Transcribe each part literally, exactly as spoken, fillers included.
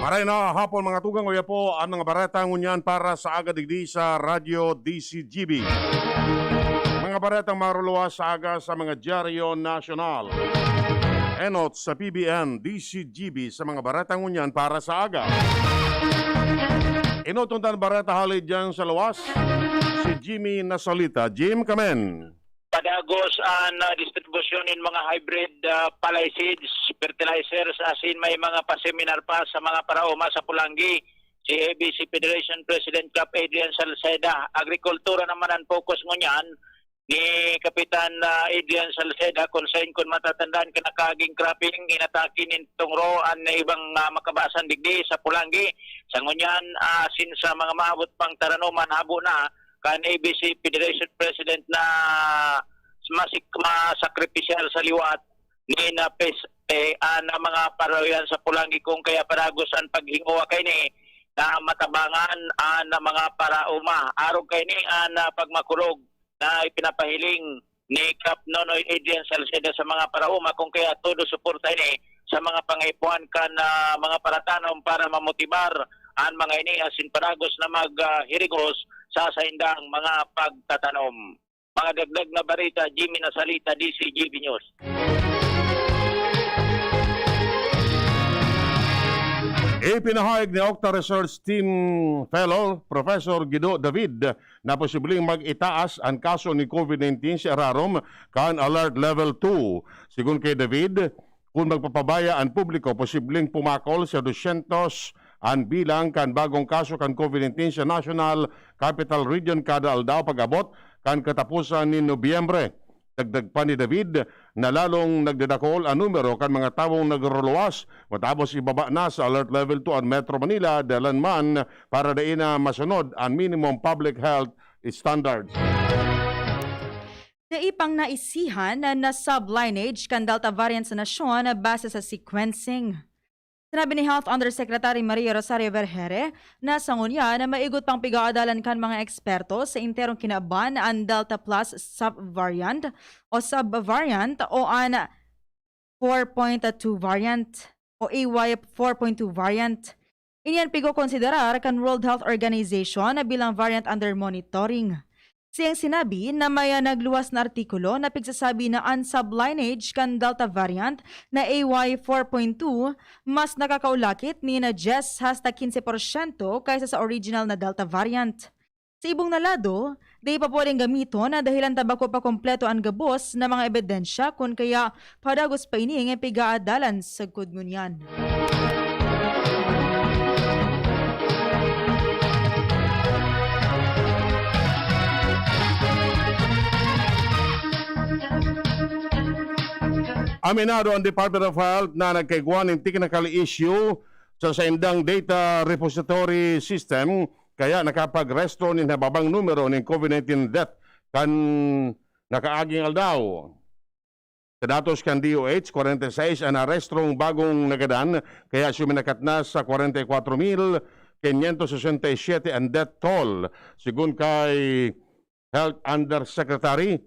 Aray na hapon, mga tugang, uya po ang mga bareta ngunyan para sa aga digdi sa Radyo D C G B. Mga baretang maruluwas sa aga sa mga dyaryo nasyonal. Enot sa P B N, D C G B sa mga bareta ngunyan para sa aga. Enot undan bareta hali dyan sa luwas, si Jimmy Nasalita. Jim, kamen. Padagos an, ah, distribusyon nin mga hybrid, ah, palay seeds, fertilizers, asin may mga pa-seminar pa sa mga paraoma sa Polangui. Si A B C Federation President Kap Adrian Salceda. Agrikultura naman an focus ngunyan ni Kapitan, ah, Adrian Salceda, kung sain, kun matatandaan, kan nakaaging cropping, inatake nin tungro an ibang, ah, makabasan digdi sa Polangui. Sa ngunyan, ah, asin sa mga maabot pang taranoman, habo na kan A B C Federation President na masik-, masakripisyal sa liwat ni na pes-, eh, ah, na mga parayan sa Polangui, kung kaya padagos an paghingowa kaini na matabangan, ah, na mga paraoma. Arog kaini, ah, na pagmakulog na ipinapahiling ni Kap Nonoy Adrian Salceda sa mga paraoma, kung kaya todo suporta ini sa mga pangaipuhan kan, ah, mga paratanom para mamotibar an mga ini asin padagos na mag, ah, hirigos sa saindang mga pagtatanom. Mga dagdag na bareta, Jimmy Nasalita, D C G B News. Ipinahayag ni Octa Research Team Fellow Professor Guido David na posibleng mag-itaas an kaso nin COVID nineteen sa irarom kan Alert Level two. Sigon kay David, kun magpapabaya an publiko, posibleng pumakol sa dosyentos an bilang kan bagong kaso kan COVID nineteen sa National Capital Region kada aldaw pag-abot kan kataposan nin Nobyembre. Dagdag pa ni David na lalong nagdadakol an numero kan mga tawong nagruluwas matapos ibaba na sa Alert Level two an Metro Manila, dalan man para dai na masunod an minimum public health standards. Dai pang naisihan na, na sub-lineage kan Delta variant sa nasyon base sa sequencing. Sinabi ni Health Undersecretary Maria Rosario Vergeire na sa ngunyan na maigot pang pigaadalan kan mga eksperto sa enterong kinaban an Delta Plus subvariant o subvariant o an four point two variant o A Y four point two variant. Ini an pigokonsiderar kan World Health Organization bilang variant under monitoring. Siyang sinabi na may, ah, nagluwas na artikulo na pigsasabi na an sub-lineage kan Delta variant na A Y four point two mas nakakaulakit ni na diyes hasta quince porsyento kaysa sa original na Delta variant. Sa ibong na lado, dai pa pwedeng gamiton na dahelan ta bako pa kompleto an gabos na mga ebidensya, kun kaya padagos pa ini nga pigaadalan sagkod ngunyan. Aminado ang Department of Health na nagkaigwa nin technical issue sa saindang data repository system, kaya nakapag-restro nin hababang numero nin COVID nineteen death kan nakaaging aldaw. Sa datos kan D O H, kwarenta y seis an narestrong bagong nagadan, kaya suminakat na sa kwarenta y kwatro mil kinyentos sesenta y siyete an death toll. Sigun kay Health Undersecretary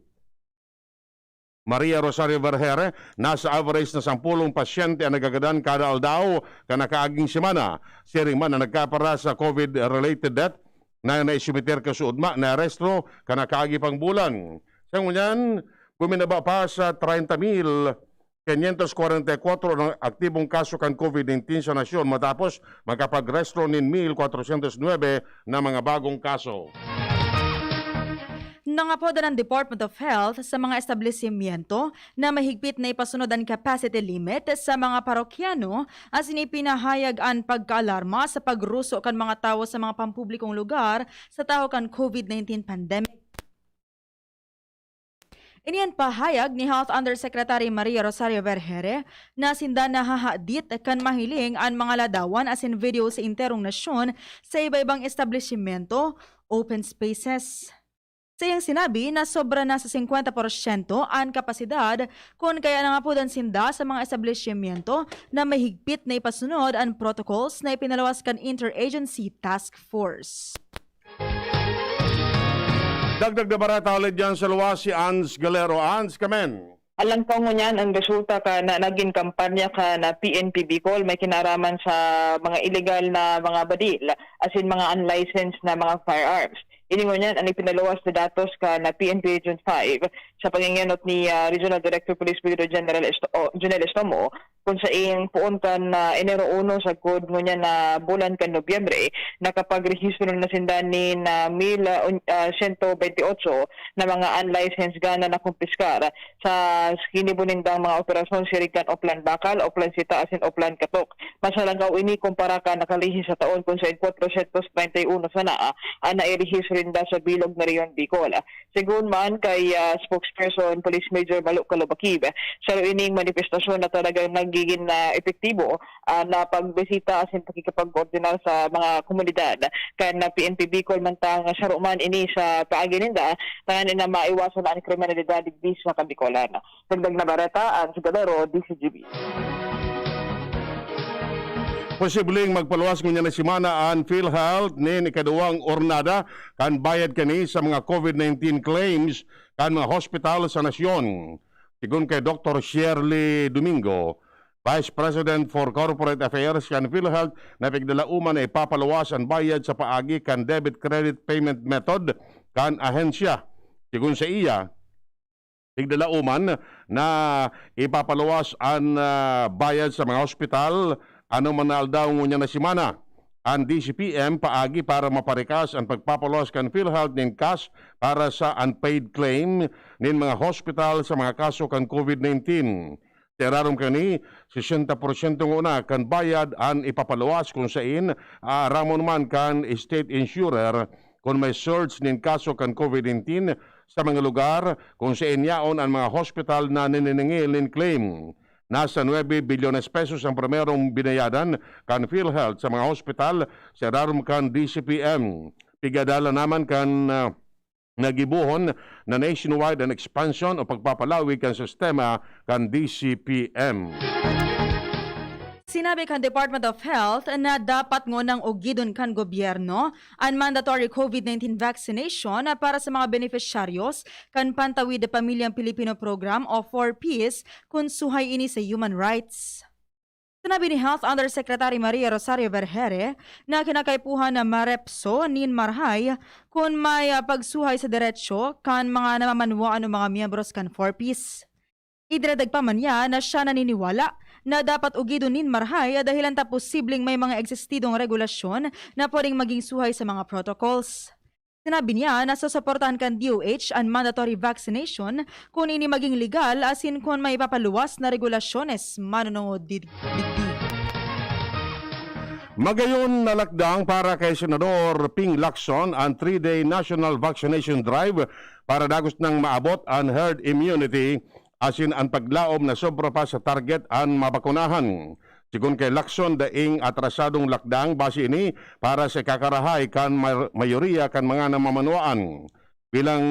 Maria Rosario Vergeire, nasa average na sampolong pasyente an nagagadan kada aldaw kan nakaaging semana. Siring man an nagkapara sa COVID-related death na naisumiter kasuodma, naarestro kan nakaagi pang bulan. Sa ngunyan, buminaba pa sa treinta mil quinientos kwarenta y kwatro ang aktibong kaso kan COVID nineteen sa nasyon, matapos makapag-restro nin mil kwatrosyentos nuebe na mga bagong kaso. Nangapodan ang Department of Health sa mga establisimyento na mahigpit na ipasunod an capacity limit sa mga parokyano, asin ipinahayag an pagkaalarma sa pagruso kan mga tawo sa mga pampublikong lugar sa tahaw kan COVID nineteen pandemic. Ini an pahayag ni Health Undersecretary Maria Rosario Vergeire na sinda nahahadit kan mahiling an mga ladawan asin video sa enterong nasyon sa iba-ibang establisimyento, open spaces. Sa iyang sinabi na sobra na sa singkwenta porsyento an kapasidad, kun kaya nangapodan sinda sa mga establisimyento na mahigpit na ipasunod an protocols na ipinaluwas kan Interagency Task Force. Dagdag na bareta hali dyan sa luwas si Ans Galero. Ans, kamen. Alangkaw ngunyan an resulta kan nagin kampanya kan P N P Bicol may kinaaraman sa mga iligal na mga badil asin mga unlicensed na mga firearms. Ini ngunyan an ipinaluwas na datos kan P N P Region five sa pangengenot ni, ah, Regional Director Police Brigadier General Esto-, o, Junel Estomo, kun saing poon kan, ah, Enero uno sagkod ngunyan na bulan kan Nobyembre, nakapagrehistro na sinda nin, ah, mil, ah, un-, ah, siyento bente otso na mga unlicensed gun na nakumpiskar sa ginibo nindang mga operasyon siring kan Oplan Bakal, Oplan Sita asin Oplan Katok. Mas halangkaw ini kumpara kan nakalihis na taon kun sain kwatrosyentos treinta y uno sana an nairehistro ninda sa bilog na Rehiyon Bicol. Segun man kay, ah, spokesperson Police Major Malo Kalobakib, saro ining manifestasyon na talagang nagigin, ah, epektibo, ah, na pagbisita asin pakikipagkoordinar sa mga komunidad kan P N P Bicol, mantang saro man ini sa paagi ninda, tanganing na maiwasan na an kriminalidad digdi sa Kabikolan. Dagdag na bareta, Ange Galero, D C G B. Posibleng magpaluwas ngunyan na semana an PhilHealth nin ikaduwang hornada kan bayad kani sa mga COVID nineteen claims kan mga hospital sa nasyon. Sigon kay Doktor Shirley Domingo, Vice President for Corporate Affairs kan PhilHealth, na pigdalaoman na ipapaluwas an bayad sa paagi kan debit credit payment method kan ahensya. Sigon sa iya, pigdalaoman na ipapaluwas an, ah, bayad sa mga hospital anoman na aldaw ngunyan na semana an D C P M paagi para maparikas an pagpapaluwas kan PhilHealth nin cash para sa unpaid claim nin mga hospital sa mga kaso kan COVID nineteen. Sa irarom kani, sesenta porsyento nguna kan bayad an ipapaluwas kun sain aaramon man kan state insurer kun may surge nin kaso kan COVID nineteen sa mga lugar kun sain yaon an mga hospital na nininingil nin claim. Nasa nuebe bilyones pesos ang primerong binayadan kan PhilHealth sa mga hospital sa irarom kan D C P M. Pigadalan naman kan, ah, nagibohon na nationwide an expansion o pagpapalawig kan sistema kan D C P M. Sinabi kan Department of Health na dapat ngunang ugidon kan gobyerno an mandatory COVID nineteen vaccination para sa mga benepisyaryos kan Pantawid Pamilyang Pilipino Program o four Ps kun suhay ini sa human rights. Sinabi ni Health Undersecretary Maria Rosario Vergeire na kinakaipuhan na marepso nin marahay kun may, ah, pagsuhay sa deretsyo kan mga namamanwaan o mga miyembros kan four Ps. Idinagdag pa man niya na siya naniniwala na dapat ugidon nin marahay dahilan ta posibleng may mga existidong regulasyon na pwedeng maging suhay sa mga protocols. Sinabi niya na susuportahan kan D O H an mandatory vaccination kun ini maging legal asin kun may ipapaluwas na regulasyones manunungod di-, digdi. Magayon na lakdang para kay Senador Ping Lacson an three-day national vaccination drive para dagos nang maabot an herd immunity asin an paglaom na sobra pa sa target an mabakunahan. Sigon kay Lacson, daing atrasadong lakdang basi ini para sa ikakarahay kan may-, mayoriya kan mga namamanwaan. Bilang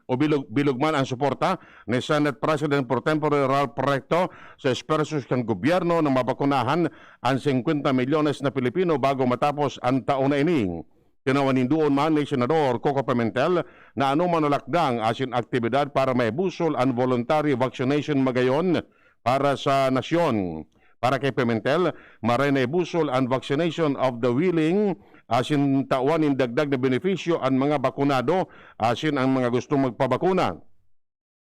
o bilog, bilog man ang suporta ni Senate President Pro Tempore Ralph Recto sa esfuerzos kan gobyerno na mabakunahan an singkwenta milyones na Pilipino bago matapos an taon na ini. Tinawan nindoon man ni Senador Coco Pimentel na anoman na lakdang asin aktibidad para maibusol an voluntary vaccination magayon para sa nasyon. Para kay Pimentel, maray na ibusol an vaccination of the willing asin tawan nin dagdag na benepisyo an mga bakunado asin ang mga gustong magpabakuna.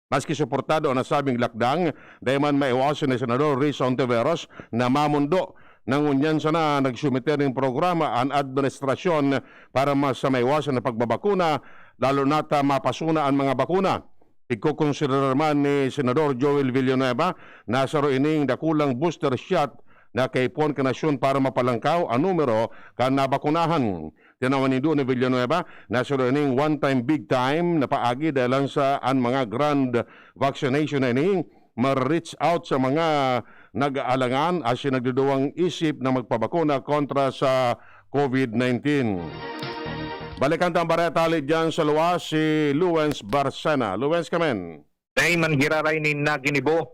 Maski suportado an nasabing lakdang, dai man maiwasan ni Senador Risa Hontiveros na mamondo na ngunyan sana nagsumite nin programa an administrasyon para mas sa maiwasan na pagbabakuna, lalo na ta mapasuna an mga bakuna. Ikokonsiderar man ni Senador Joel Villanueva na saro ining dakulang booster shot na kaipuhan kan nasyon para mapalangkaw an numero kan nabakunahan. Tinawan nindo ni Villanueva na saro ining one time big time na paagi dahelan sa an mga grand vaccination na ini ma-reach out sa mga nag-aalangan asin nagduduwang isip na magpabakuna kontra sa COVID nineteen. Balikan ta an bareta hali diyan sa luwas, si Luwens Barcena. Luwens, kamen. Dai man giraray nin naginibo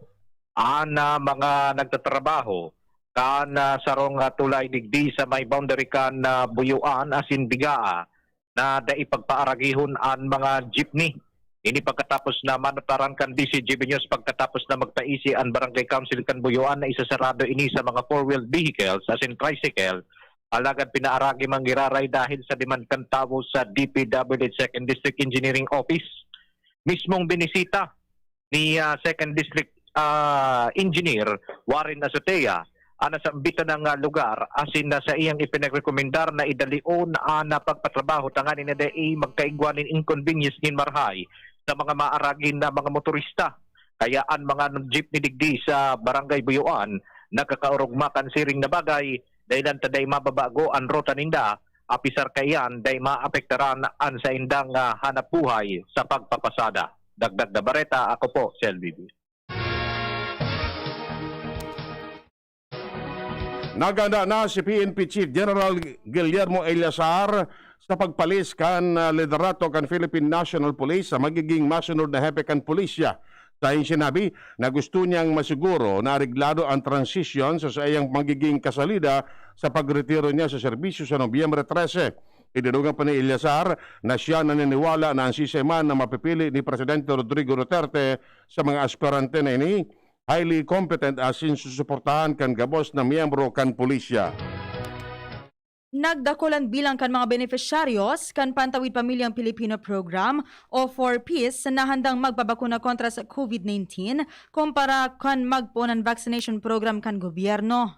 an, ah, mga nagtatrabaho kan, ah, sarong, ah, tulay digdi sa may boundary kan, ah, Buyuan asin Bigaa na dai pagpaaragihon an mga jeepney. Ini pagkatapos na manutaran kan D C G B News pagkatapos na magpaisi an Barangay Council kan Buyoan na isasarado ini sa mga four-wheeled vehicles asin tricycle, alagad pinaaragi man giraray dahil sa demand kan tawo sa D P W H Second District Engineering Office. Mismong binisita ni, ah, Second District, ah, Engineer Warren Azotea an nasambitan na, ah, lugar asin na sa iyang ipinagrekomendar na idalion an, ah, pagpatrabaho tanganing na dai magkaigwa nin inconvenience nin marahay sa mga maaragin na mga motorista. Kaya an mga jeepney digdi sa Barangay Buyoan nagkakaorog makan siring na bagay, dahilan ta dai mababago an ruta ninda, apisar kaiyan dai maapektaran an saindang, ah, hanap buhay sa pagpapasada. Dagdag na bareta, ako po si L B B. Naghanda na si P N P Chief General Guillermo Eleazar sa pagpalis kan, ah, liderato kan Philippine National Police sa magiging masunod na hepe kan pulisya. Sa iyang sinabi na gusto niyang masiguro na areglado ang transisyon sa saiyang magiging kasalida sa pagretiro niya sa serbisyo sa Nobyembre trese. Idinugang pa ni Eleazar na siya naniniwala na ang sisay man na mapipili ni Presidente Rodrigo Duterte sa mga aspirante na ini highly competent asin susuportahan kan gabos na miyembro kan pulisya. Nagdakul an bilang kan mga benepisyaryos kan Pantawid Pamilyang Pilipino Program o four Ps na handang magpabakuna kontra sa COVID nineteen kumpara kan magpoon an vaccination program kan gobyerno.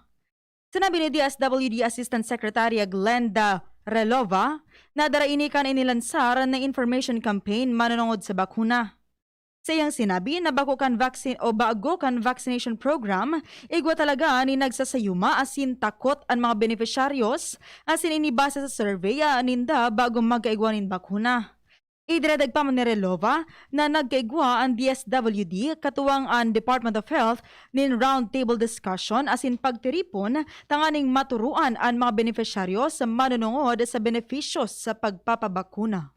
Sinabi ni D S W D Assistant Secretary Glenda Relova na dara ini kan inilansar na information campaign manunungod sa bakuna. Sa iyang sinabi na bako kan vaccine o bago kan vaccination program, igwa talaga nin nagsasayuma asin takot an mga benepisyaryos, asin ini base sa survey, ah, ninda bago magkaigwa nin bakuna. Idinagdag pa man ni Relova na nagkaigwa an D S W D katuwang an Department of Health nin roundtable discussion asin pagtiripon tanganing maturuan an mga benepisyaryos manunungod sa benepisyo sa pagpapabakuna.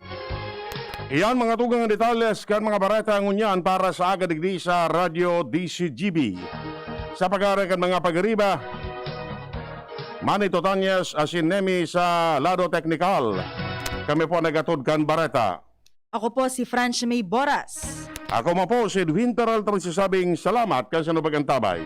Iyan mga tugang na detalles kan mga bareta ngunyan para sa aga digdi sa Radyo D C G B. Sa pag-aari kan mga pagiriba, Manny Totanyes asin Nemi sa lado teknikal. Kami po nagatod kan bareta. Ako po si French May Boras. Ako man po si Edwin Peralta nagsasabing salamat kan sa pag-antabay.